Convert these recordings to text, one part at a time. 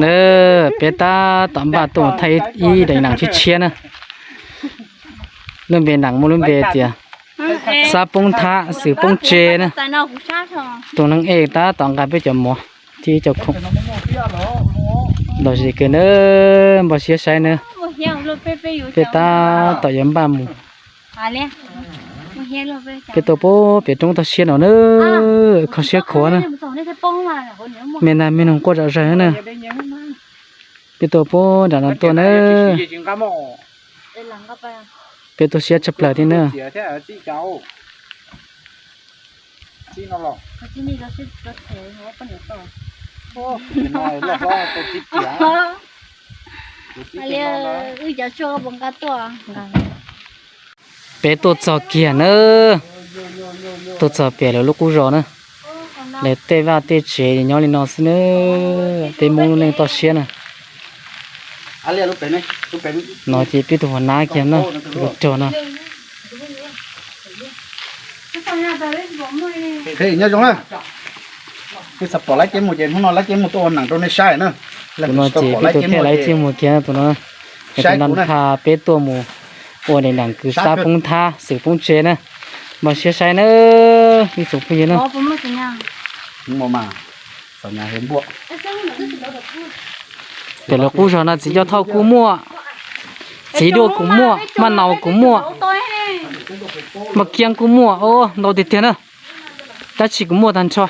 Na, peb tab tom npaj tuaj thaij ib daim neem tshiab tshiab na. Lub npe neem muaj lub npe tias Xab Poob Thab Xwm Poob Tse na. Tus neeg ej tab tom nqa peb cov mov thiab ib co khoom los zis kawg na, npaj siab saib na. Peb tab tom yuav npaj mus. Peb tuaj puag pem roob toj siab no na, kho siab khuav na. Me nas me noog quaj zom zaws na. Peb tuaj puag nram no tuaj na. Peb tuaj siab tshaj plaws thiab na. Peb tuaj txog kiag na, tuaj txog pem lawv lub qub zos na. Lawv tej vaj tej tsev nyob li no xwb na, peb Hmoob lub neej toj siab na. No ces peb tus hua nab kiag na, tus rog no. Nyob zoo na, peb xav pom laib ceb mus ces hnub no laib ceb mus tuaj ua neem rau nej saib na. Tus no ces peb tus thiaj laib ceb mus kiag tus no. Tus no npaj peb tuaj mus ua daim neem kws Xab Poob Thab Xwm Poob Tse na. Npaj siab saib na, ib tsoom phooj ywg na. Pem lawv qub zos no txiv ncoj thauj kuj muaj, txiv duaj kuj muaj, maj naus kuj muaj, maj kiab kuj muaj, ntau tiag tiag na. Dab tsi kuj muaj tag nrho.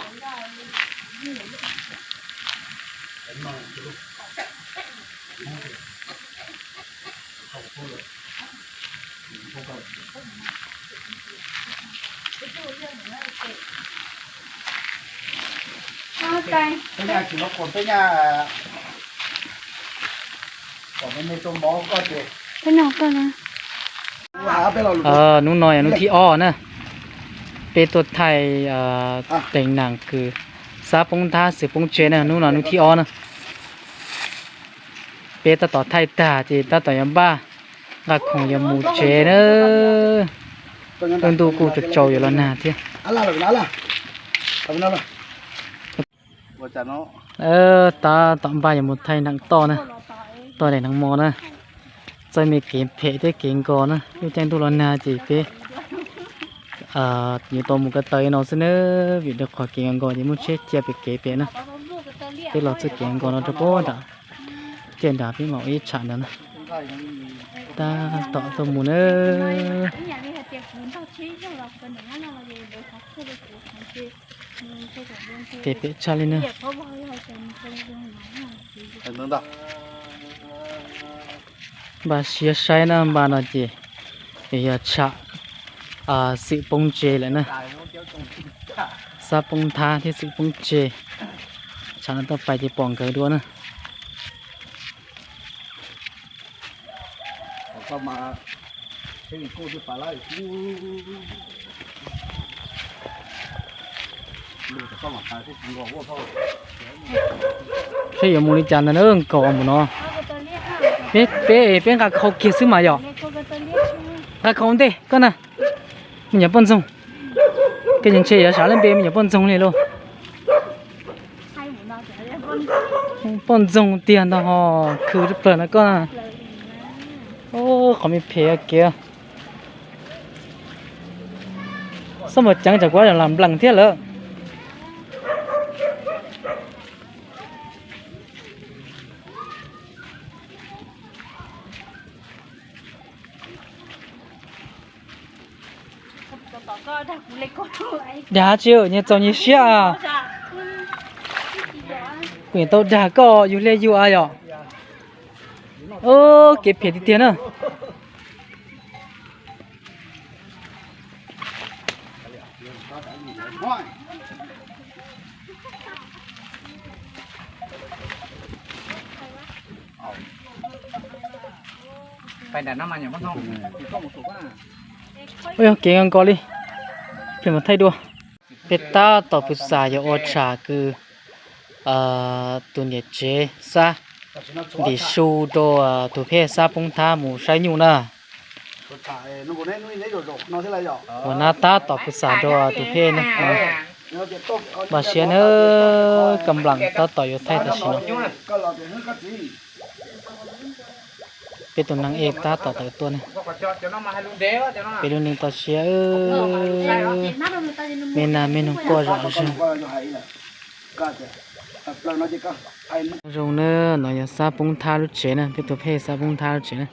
Hnub no yog hnub thib ob na, peb tuaj thaij daim neem kws Xab Poob Thab Xwm Poob Tse na, hnub no hnub thib ob na. Peb tab tom thaij tag ces tab tom yuav npaj nqa khoom yuav mus tsev na. Lub ntuj kuj tsaus tsaus yuav los nag thiab. Tab tom npaj yuav mus thaij neem toj na, toj daim neeg mos na. Txoj me kev phem thiab kev nkos na, lub caij ntuj los nag ces peb yuav tau mus ko taw no xwb na, vim rau qhov kev nkos ces muaj tsheb cia pem kev pem na. Peb los txoj kev nkos no rau puag nram, ciaj nram peb mam ua ib tsham ntawd na. Tab tom tuaj mus na. Pem pem tshaj li na. Npaj siab saib na, npaj no ces yog tsham Xwm Poob Tse lawm na. Xab Poob Thab thiab Xwm Poob Tse. Tsham no tuaj pais ces pom nkawd dua na. Saib yuav mus li cas ntag na, nkos mus no. Peb, peb nqa khau kiag xwb mas yom. Nqa khau ntej koj na. Me nyuam poj ntxoog. Koj ntshe yuav sab leej npe me nyuam poj ntxoog li lauj. Poj ntxoog tiag ntag ho, khwv plaws na koj. Qhov me phem kiag. Xob mus ceev tsam kuv lam nplees thiab lawm. Dag tsis nyias txaus nyias siab. Kuv tau dag koj yug liaj yug av yom. Kev phem tiag tiag na. Ua yog kev nkos li, peb mus thaij dua. Peb tab tom pw xam yog ua tsham kws tus niam tsev xab ntim su rau tus phej xab poob thab mus saib nyuj na. Ua nab tab tom pw xam rau tus phej na. Npaj siab na, kam nplam tab tom yuav thaij tam sim no. Peb tus neeg ej tab tom tawm tuaj na. Peb lub neej toj siab, me nas me noog quaj zom zaws. Zoo na, no yog Xab Poob Thab lub tsev na, peb tus phej Xab Poob Thab lub tsev na.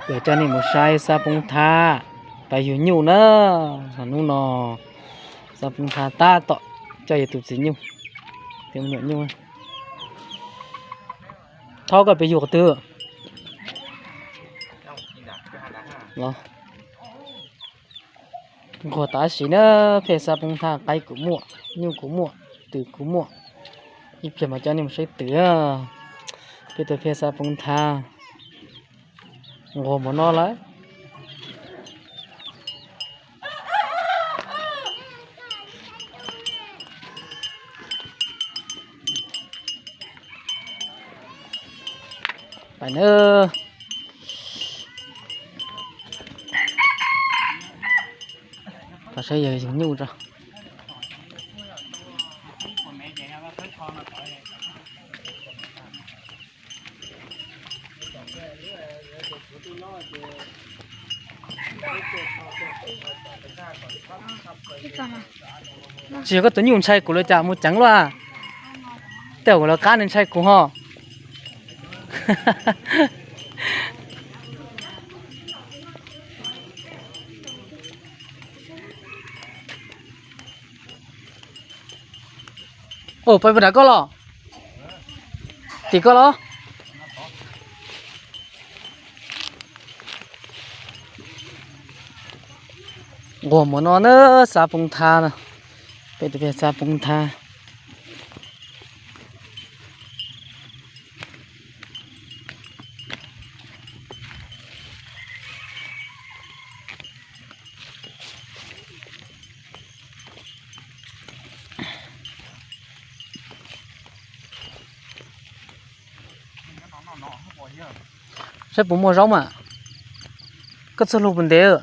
Kuv coj nej mus saib Xab Poob Thab pab yug nyuj na. Hnub no Xab Poob Thab tab tom coj yus tus txiv nyuj, tus me nyuam nyuj. Thaub, koj pab yug qhov twg? Los nquag tam sim na, phej Xab Poob Thab, qaib kuj muaj, nyuj kuj muaj, twm kuj muaj. Ib pliag mas coj nej mus saib twm. Peb tus phej Xab Poob Thab nquag mov noj lawm. Pais na, pab saib yawg yug nyuj tso. Tsis yog koj tus nyuj ntshai kuv los cas mus ceev luaj? Tej zaum lawv qab nws ntshai kuv ho. Pais puas nram koj los? Tim koj los? Nquag mov noj na, Xab Poob Thab no, peb tus phej Xab Poob Thab. Saib puas muaj zaub mas. Koj txawj hlua puas ntev?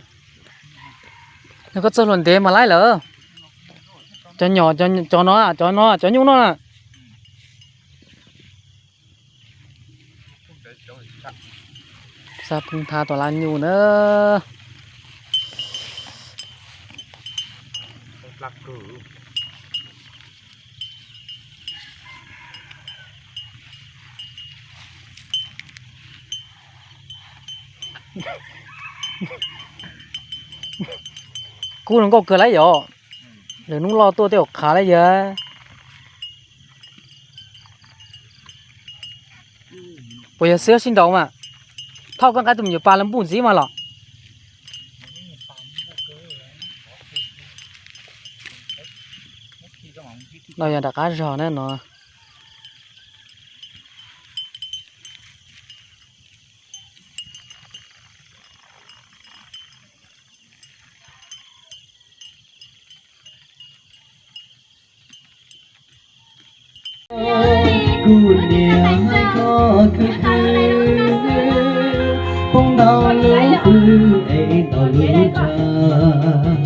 Yog koj txawj hlua ntev mas laib lawm. Cov nyom, cov no, cov no, cov nyuj no na. Xab Poob Thab tus laj nyuj na. Kub zoo nkauj kawg lawm yom. Lwm hnub loj tuaj tej zaum qhav lawm yawg. Puas yog xwb sib nraus mas? Thauj, koj nqa tus me nyuam pas los npuj ntxiv mas los. No yog nram qab zog na no. Kuv niam hais koj khwv khwv, poob ntau lub hwj es ntau lub dag,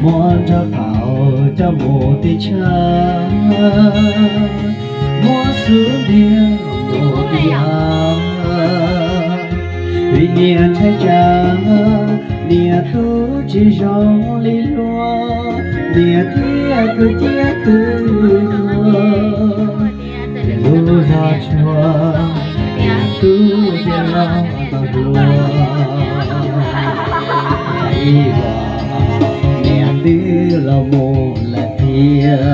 muab nrog qaum coj mus teb tshaj, muab xub ntiag mus teb av. Vim niam ntshai tsam niam tub tsis zoo li luag, niam thiab kwv tij kwv npawg, lub zog tsuag, niam tub thiaj los tau hluas. Ib los niam twb los mus lawm thiab.